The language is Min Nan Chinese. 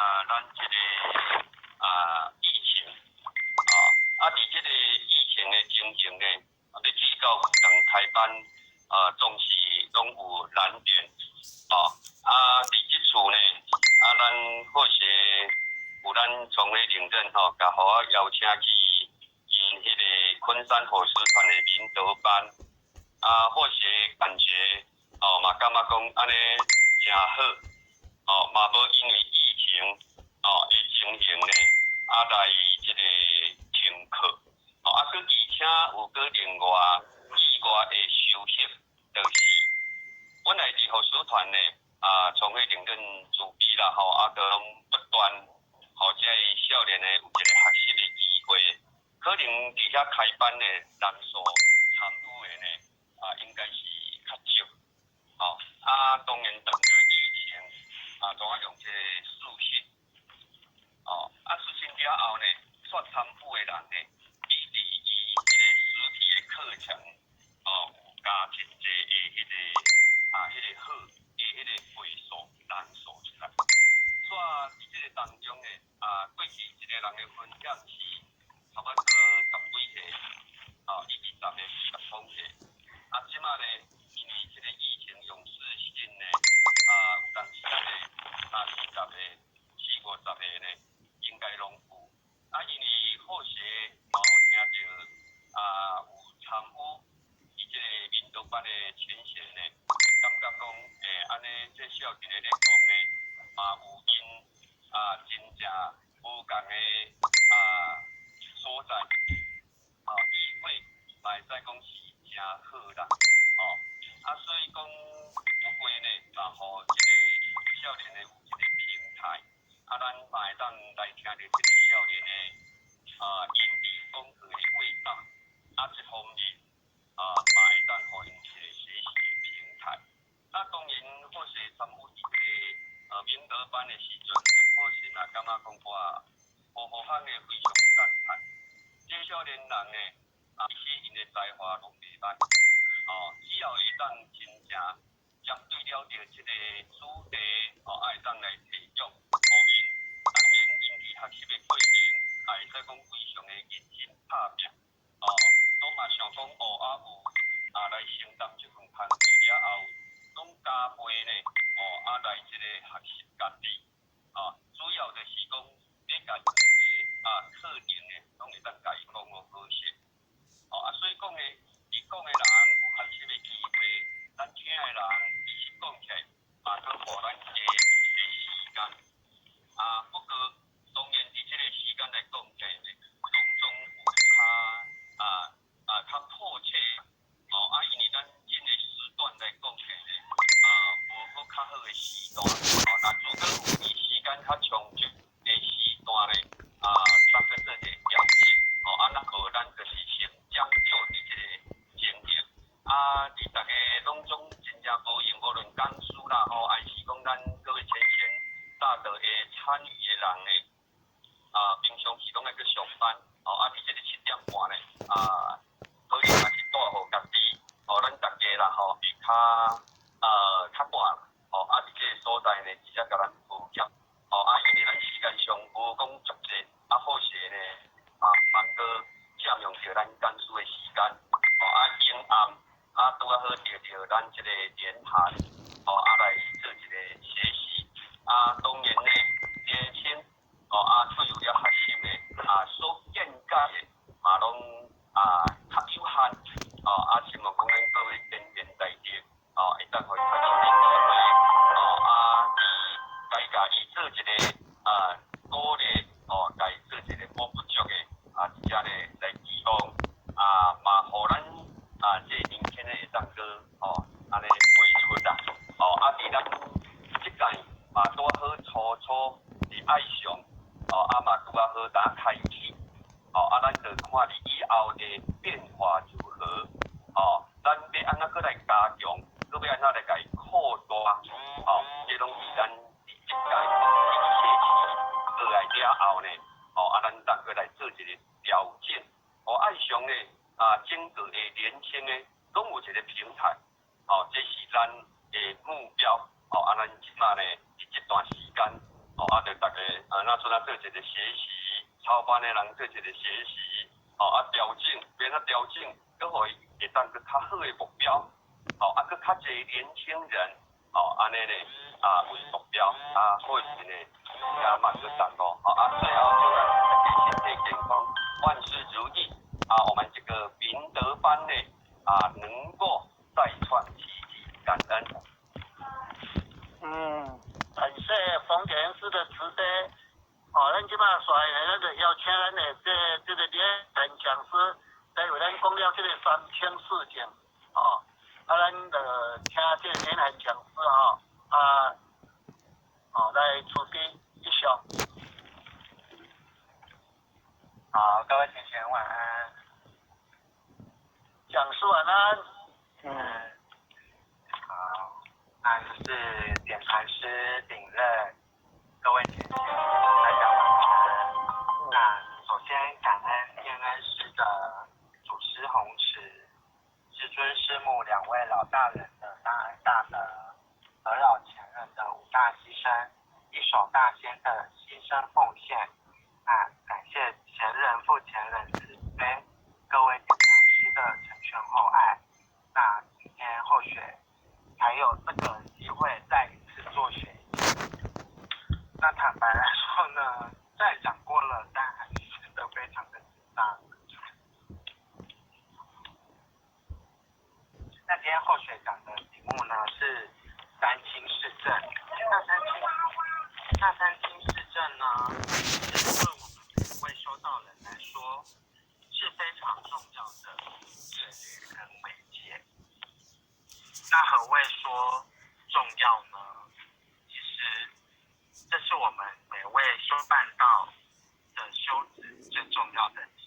咱這个疫情，佇這个疫情的情形呢，欲去到有當開班，總是攏有難點，佇這次呢，咱好勢有咱創會領任吼，共予我邀請去𪜶彼个昆山伙師團的明德班，好勢感覺，嘛感覺講按呢誠好，嘛無因為疫情的情形呢，來這个停課，閣而且有閣另外意外的收穫，就是本來佇伙師團呢，創會領任慈悲啦吼，閣攏不斷，予這个少年的有一個學習的機會，可能佇遐開班的人數參與的呢，應該是較少，當然當著疫情，怎啊用這个視訊，視訊了後呢，煞參與的人呢，比佇伊彼个實體的課程，有加真濟的彼个好的彼个倍數人數出來。煞佇這个當中呢，過去一个人的分享是差不多十幾歲，以二十個、十通歲，這馬呢，因為這个疫情用視訊呢，有當時呢，三四十個、四五十個呢，應該攏有。因為好勢聽著有參與佇這个明德班的前線呢，感覺講，按呢，這少年的咧講呢，嘛有𪜶真正無仝的所在，機會嘛會使講是誠好啦，所以講不過呢，嘛予這个少年的有一个平台，咱嘛會當來聽著這个少年的𪜶佇講課的味道，這方面嘛會當予𪜶一个學習的平台。當然，好勢參與佇這个明德班的時陣，好勢嘛感覺講哇，何何項的非常讚嘆。這少年人呢，其實𪜶的才華攏袂䆀，只要會當真正針對了著這个主題，會當來提供予𪜶。當然，𪜶佇學習的過程，會使講非常的認真拍拚，攏嘛想講有來承擔這份工課了後，攏加倍呢，來這个學習家己，主要就是講欲共這个課程呢，攏會當共伊講予好勢，所以講呢，伊講的人有學習的機會，咱聽的人其實講起來嘛，閣予咱加一个時間，不過當然佇這个時間來講起來呢，攏總有較迫切，因為咱這个時段來講起來呢，無閣較好的時段，若如果有比時間較充足的時段呢，咱閣做一个調整，若無咱就是先將就佇這个情形，佇逐个攏總真正無閒，無論講師啦吼，還是講咱各位前賢大德的參與的人呢，平常時攏愛去上班，佇這個7點半呢，可能也是帶予家己，咱逐家啦吼，會較趕，佇這个所在呢，直接共咱抱歉，因為咱時間上無講足濟，好勢呢，嘛閣佔用著咱講師的時間，昏暗，拄仔好著著咱這个連函，來做一個學習，當然呢，年輕，對有了學習的，所見解的嘛攏較有限，希望講咱各位賢賢大德，會當予伊較多的機會，佇該共伊做一个鼓勵，共伊做一個補不足的，這呢來期望，嘛予咱這个年輕的會當閣，按呢傑出啦，佇咱這屆嘛拄好初初佇愛上，嘛拄仔好當開始，咱就看佇以後的變化如何，咱欲按怎閣來加強，閣欲按怎來共伊擴大，這攏是咱佇這屆這個學期過來了後呢，咱當閣來做一個調整，愛上呢，整個的年輕的攏有一個平台，這是咱的目標，咱這馬呢佇這段時間，就逐家那做咱做一个學習，操班的人做一個學習，吼啊調整，變啊調整，閣予伊會當閣較好的目標，吼啊閣較濟年輕人，吼按呢咧啊為目標啊，好勢呢，也嘛閣達到，吼啊最後祝咱大家身體健康，萬事如意，啊我們這個明德班呢啊能夠再創奇蹟，感恩。感謝馮點師的慈悲。哦，咱這擺煞來，咱就邀請咱的這個連陳講師來為咱講了這個三清四淨。哦，啊，咱就請這個連陳講師吼，啊，哦，來慈悲一笑。好，各位同學晚安。講師晚安。好，那就是點傳師頂任，各位姐姐，大家晚安。那首先感恩念恩師的祖師弘持、師尊師母兩位老大人的大恩大德，和老前人的五大犧牲，一手大仙的犧牲奉獻。那感謝前人復前人慈悲，各位點傳師的成全厚愛。那今天後學還有這個機會再一次做學習。那坦白來說呢，再講過了，但還是覺得非常的緊張。那今天後學講的題目呢是三清四正。那三清四正呢，其實對我們每位修道人來說是非常重要的自律跟媒介。那何謂說重要呢？其實這是我們每位修辦道的修子最重要的基